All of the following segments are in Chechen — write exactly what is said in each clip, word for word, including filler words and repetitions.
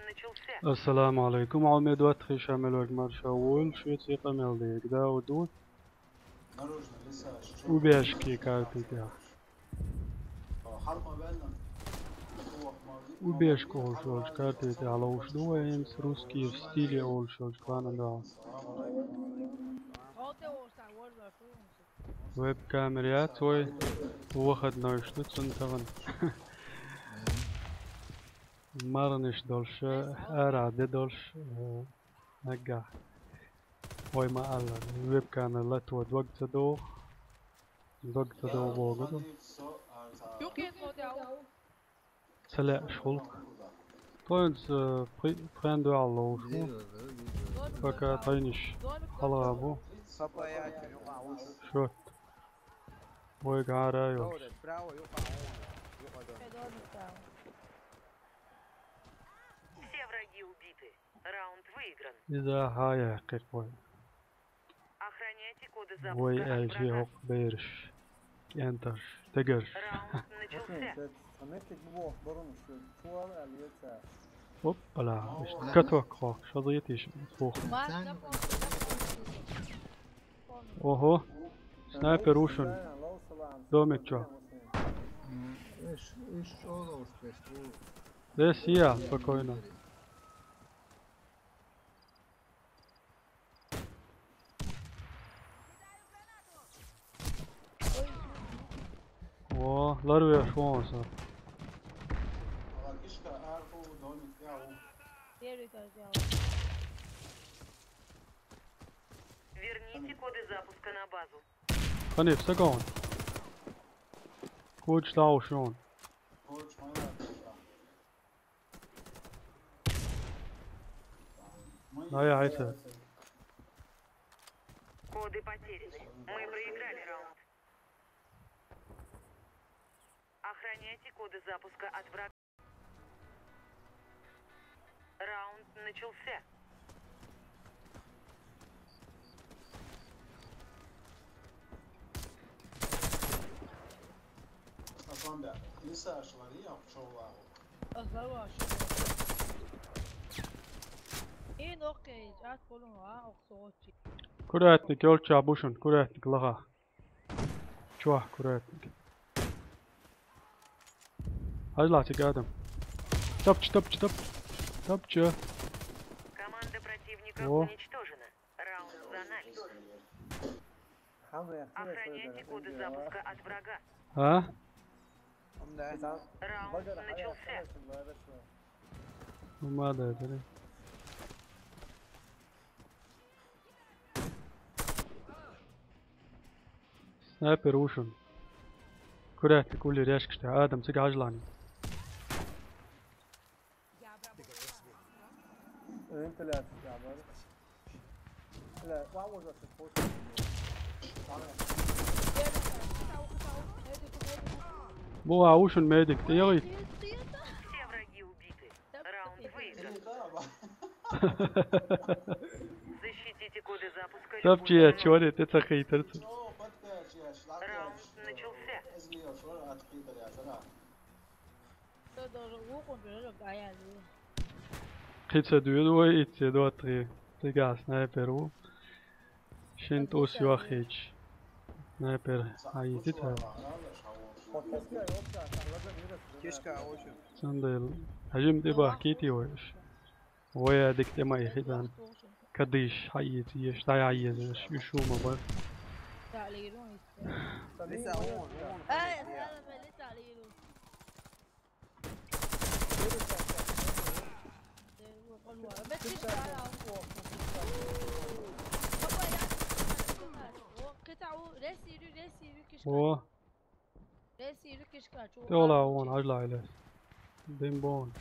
Начался. Ассаламу алейкум, Ахьмед, ватхи шамел ваг марша вол, шуьца къамел дег, Дауд ву. Убежки карты тӀехь. Убежка олуш йолчу карты тӀехь ловш ду вай, хӀинца русский в стиле олуш йолчу плана дуьхьал. Веб-камера яц вай, выходной ду цунна тахана. Марханаш долуш, арахь де долуш, э, наггахь. Вай ма-аллара, веб-камера лато дог ца догӀу. Дог ца догӀу боху ду. Ца лаьаш гӀуллакх. Тхоьца, э, пхи-, пхен дуьхьал ловш ву. Пока тхайнаш хьалха бу. Шот. Вайга хьара а йолуш. Все враги убиты. Раунд выигран. Иза хьан яьккхи вай. Охраняйте коды запуска. Вай от аьлчи врага. ХӀокху бераш, кӀентарш, тегарш. Раунд начался. Оппала, каток хох, шозгӀа йитийша, фух. Ого, снайпер ву шуна. Домик чохь. Дес я, спокойно. О, ларвеш вон аса. Верните коды запуска на базу. Ханиф, сагон. Кучу лаушон. Да, я это. Коды потеряны. Мы проиграли раунд. Охраняйте коды запуска от врага. Раунд начался. Куратник йолчча бу шуна, куратник лаха. Чохь куратник. Хьажла цига адам. Тапча, тапча, тапча. Тапча. Команда противника уничтожена. Раунд за нами. Охраняйте коды запуска от врага. А? Раунд начался. Ну, мада, это. Снайпер ву шуна. Куратник уллера яьшкаш тӀехь, адам цига хьажлахьана. Бу а ву шуна медик, тӀе ялийта. Все враги убиты. Раунд выигран. Защитите коды запуска любой ценой. Тапча, чуьра тӀе ца кхийтира цо. Раунд начался. Кхин ца дуьйна вай, итт ца доттагӀий. Цигахь снайпер ву. Шина тӀус йохийча. Снайпер хьаийзийта. Цундела хьажим тӀе бахкийтий вай уьш? Вай а дика тӀе ма ихи дан. Кадийш хьаийца еш, дай хьаийца еш, уьш ву ма бара. О. ТӀе вала вон, хьажла хьайла. Дин бон.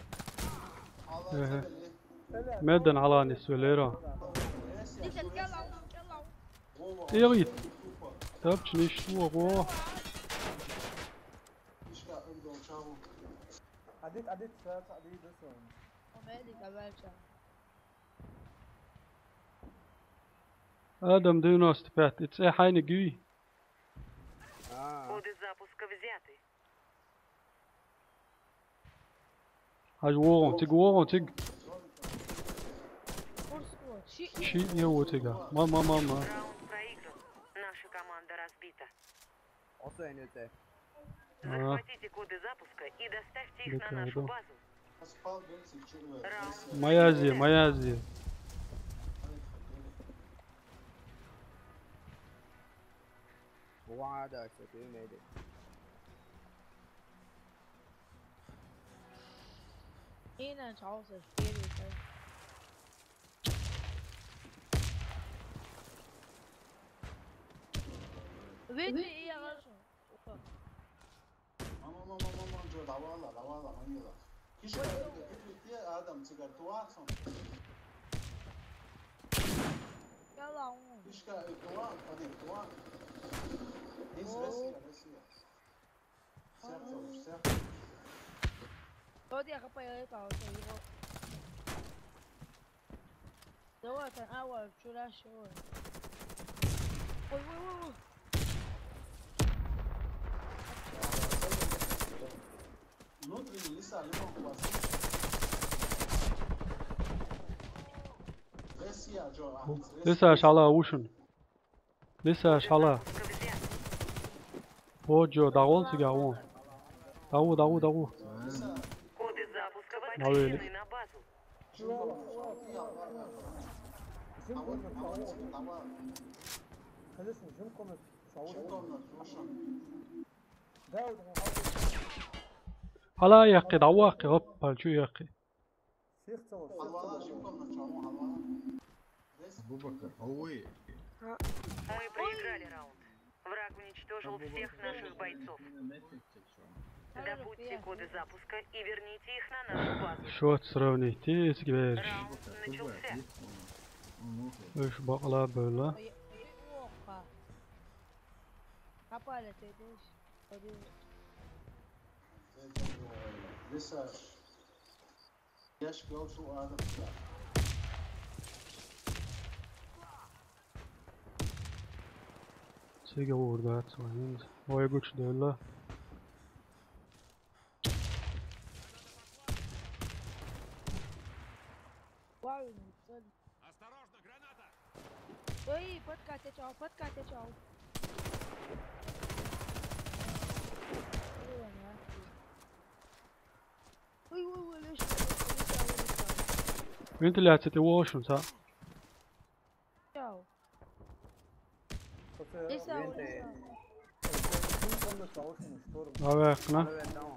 Эхе. Медан хьалха нисвелира. ТӀегӀит. Тапча ниш вогӀо. Адам девяносто пять, и цӀе хьайниг юй? А. Коды запуска взяты. Хьажа вогӀун, цига вогӀун, цига. Ши не утига. Ма, ма, ма, ма. Раунд проигран. Наша команда разбита. Осо эн өте. А, Захватите коды запуска и доставьте их на нашу Декабрь. Базу. Раунд Моя Азия, моя Азия. Вада, что ты имеешь? Ина чаоса шпери. Види и я вашу. Мама, мама, мама, жо, давала, давала, мангила. Кишка, кишка, адам цигар туахсон. Яла он. Кишка, туа, кадик, туа. Из Россия, Россия. Всех зовут, всех. Вот я хапаю это, вот его. Давай, это, а, вот, вчера всего. Ой, ой, ой, ой. Внутренний леса, либо у вас. Россия, жо, а, Лиса шала ушин. Лиса шала. О, жо, дагъул сига, о. Дагъул, дагъул, дагъул. Коды запуска Давай, подключены на базу. Жим комнат. Конечно, жим комнат. Жим комнат, слушай. Да, вот. Ала яхи, дагъул яхи, оппа, жо яхи. Всех целых. Алвала, жим комнат, чаму, алвала. Абубакар, ой, Мы проиграли раунд. Враг уничтожил всех наших бойцов. Добудьте коды запуска и верните их на нашу базу. Счёт сравнить, ты сгибаешь. Раунд начался. Уьш бакъла бёла. Ой, ой, опа. Попали ты, видишь? Пойди. Лиса. Яш гол шу адам. Сига урда цваин. Ой, гуч дёла. Вау, не цель. Ой, подкатя чао, подкатя чао. Ой, нахуй. Ой, ой, ой, лишь, лишь, лишь, лишь. Вентиляция, ты волшин, са. Чао. Соце Лиса, Венты. Лиса. Жим комнат, а вот он штурм. Давай, окна. Давай, давай.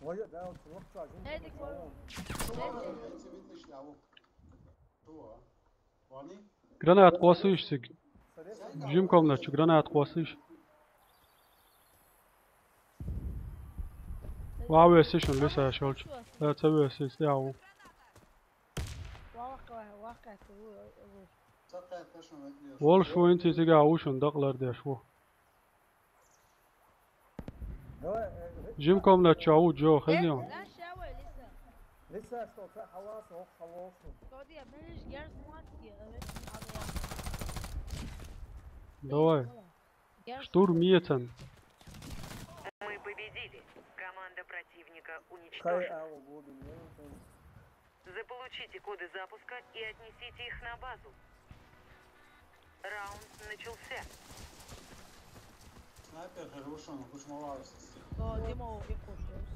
Ой, да, вот, вот, жим Эдик, комнат. вот. Шу, ава, венти витиш, лаву. Шу, а? Вани? Гранат къосуш сиг. Жим комнат, чу гранат къосуш. Ва весишин лиса шолч. Да, ца весиш, яу. Вахка, вахка, ты, вы, вы. Сакая ташун венти. Вол шуин тизига ушин дакълар деш ву. Давай, э, Жим комнат чу ау, жо, хезион. Да, ща, вы, Лиса. Лиса, что, ка-, халас, ох, халас. Что ты, я, блин, я смотри, а вы, а вы. Давай. Я Штурм ецен. Мы победили. Команда противника Кай, уничтожена. а, вот, вот, вот. Заполучите коды запуска и отнесите их на базу. Раунд начался. Снайпер хороший, он кучмовался. То, Дима, и кушаешь.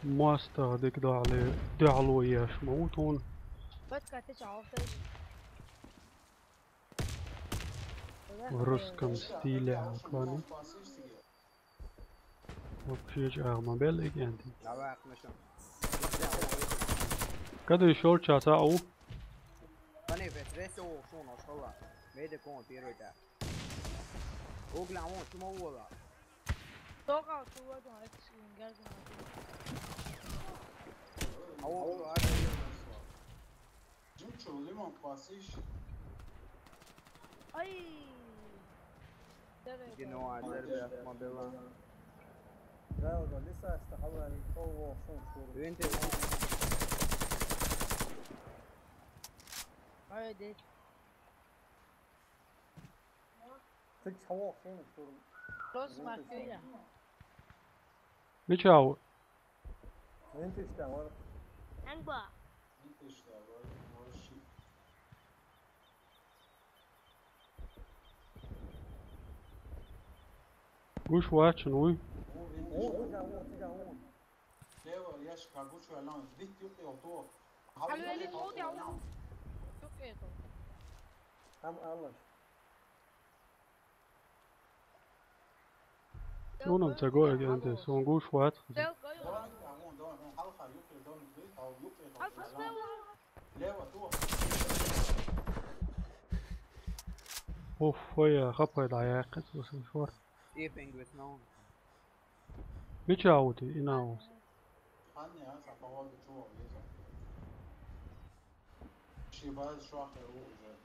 Мастер дик дали, дали еш мутун. Подкатя чао, ты. В русском стиле, а, кланы. Вообще, а, мобиль и генди. Давай, окна что. Кады шол часа ау. Пане, весь, весь, о, шо, ну, шо, ла. Меди кон, первый, да. Огла, он, чума, ола. Только ты вот, а, это с ним, я знаю. А, о, а, Жим шу, лимон пасиш. Ай! Давай, Геноа, дерби, мобила. Да, вот, Лиса, что, халас, ох, ох, штурм. Венты. Ай, дед. Ты чего, ох, ох, штурм. Просто смотрю я. Мичау. Винтиш тӀе вара. Хьанга ба? Винтиш тӀе вара, вара ши. Гуш вачун уй. Ву, винтиш. Ву, ву, ву, ву. Лева, яш, ка гуш валан, вит юкъе ото. Хьалвели лоди аву. Юкъе ото. Хам аллаш. Унам ца гой генде, сон гуш вац. Дел гой. Давай, давай, давай, халха юкъе, давай, давай, юкъе, Алфас давай. бел. Лева, ту. Уф, ой, хапай да я кыт усын шор. Evening with no. Мичаути, инаус. Ханни, а, сапавал, ту, виза. Ши баз шуахе уже.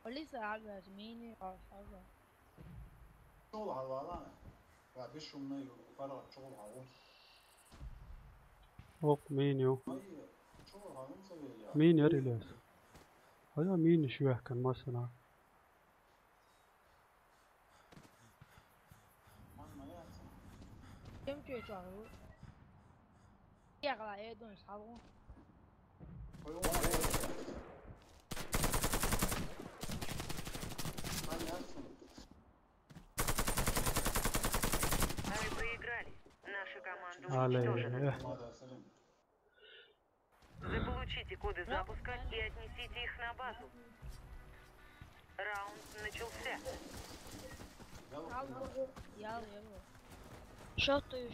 Полиса алвас мини алфаза. Чул хавалана. Ва бишумна ю фара чул хаву. Ок, миню. Ай, чул хавун севе я. Мин ярилес. Ая мин шуяхкан масана. Ман маяца. Кем чуе чуагу? Ягла эдун салгу. Ой, ой, Мы проиграли. Наша команда Але. уничтожена. Мада, салим. Заполучите коды запуска и отнесите их на базу. Раунд начался. Al bu. Yal yal. Shot duyuş.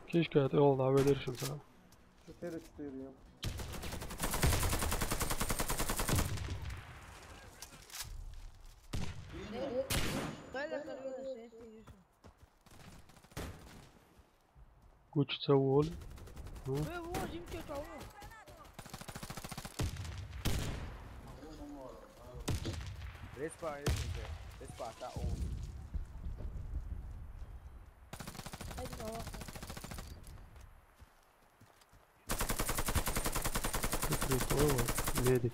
Keşke et oldu abi dersin sana. Четыре четыре. Böyle kırıyoruz ses duyuyorsun. Guç savul. Böyle bu zim kötü olmuyor. Respa, respa, respa, tá on. Hadi baba. Прикрытый медик.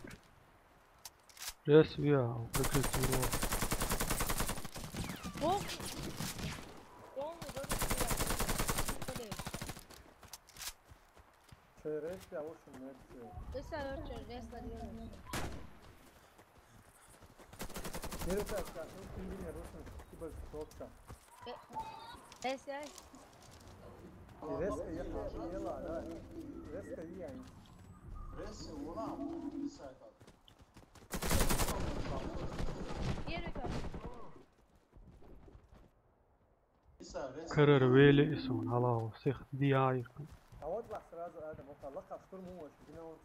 Раз я прикрытый его. Bok. Olmuyor, böyle bir şey yapıyor. Böyle. Через я очень мерцаю. Esa örtüyor, resla diyorum. Через я скажу, ты мне русский, ты бы стопка. Esa. Резко я, я, да. Резко я. Резко ула, мисайка. Geri gör. Миса, резко. Kırır veli isun hala o sih diye ayıkın. А вот вас сразу это, вот лака штурмуешь, где он?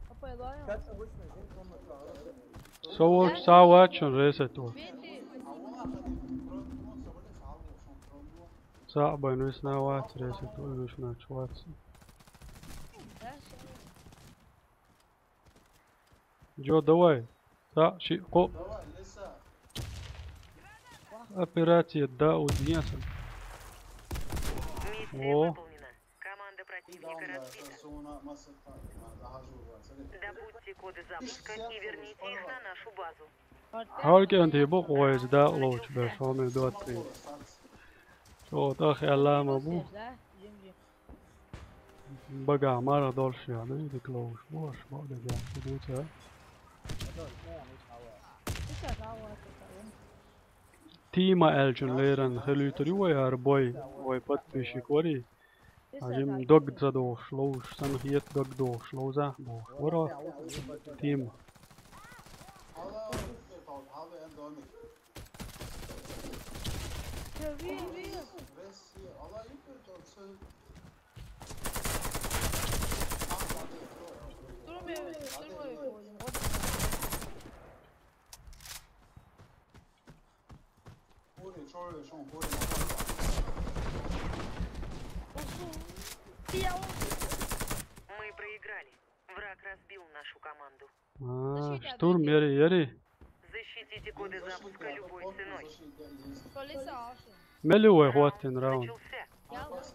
Kapıyı doyuyor. Как обычно, один комнату. Savur savaçın reset o. Bindi. Sa ben üstüne vaat reset o, üstüne çuvatsın. Her şey. Джо, давай. Sa, şi, ko, Давай, леса. Операция да уднеса. Миссия О. Выполнена. Команда И противника даун, да, разбита. Суна, Масата, да, Хажу, Вацари. Добудьте коды запуска и верните их на нашу базу. Halken te bu koyuz da loç be, Sami dört bin. Çok da xiyallama bu. Baga mara dolş yani, dik loç bu, bu da gel, bu da. Tima elçin leren xelütri vay arbay, vay подписчик vori. Azim dog zadoş, loş, san hiyet dog doş, loza, boş. Voro. Tim. Hala, hala, en dönük. Resi, ala, yukarı doğru. Durmuyor, durmuyor. Kore, şöyle, şöyle, kore. Bir yavrum. Мы проиграли. Враг разбил нашу команду. А, штурм ери, ери. Защитите коды запуска любой ценой. Polisi alsın. Meli vay huatin round. Начался. Yalnız.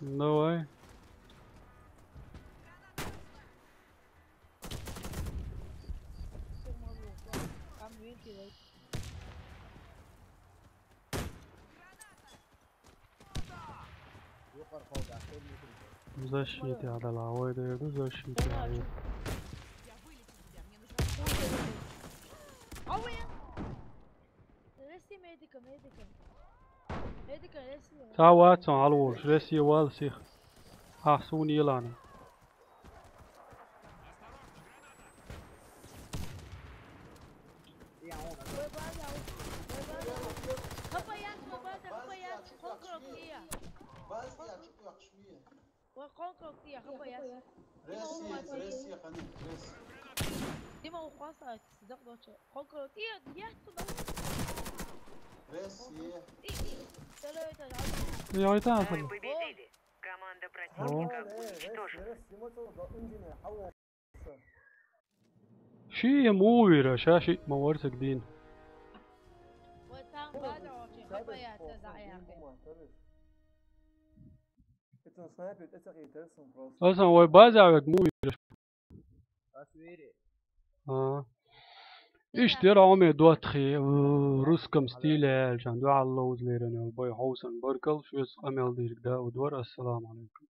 Давай. Sırmalı yok lan. Tam büyük bir. Защита хьадала, вай дер ду защита хьа. Реси медика, медика. Медика, реси. Ца вацан алвурш, реси вал сих. Ах, суни елана. Хапаяц, хапаяц, хапаяц, конкрот ия. Ва конкрот ия, хапаяц. Реси, реси, хани, реси. Дима ухваса, сидак доча. Конкрот ия, я туда. Реси. И, и. Целый этаж. Я это. Вы победили. Команда противника уничтожена. Ши я мувира, ша ши ма варсаг дин. Асан вай база век мувира. А. Иштира аме дуатхи, в русском стиле, алжан, дуа Аллах узлерен, бай хаусан баркал, шуэс амел дирк да, удвар, ассаламу алейкум.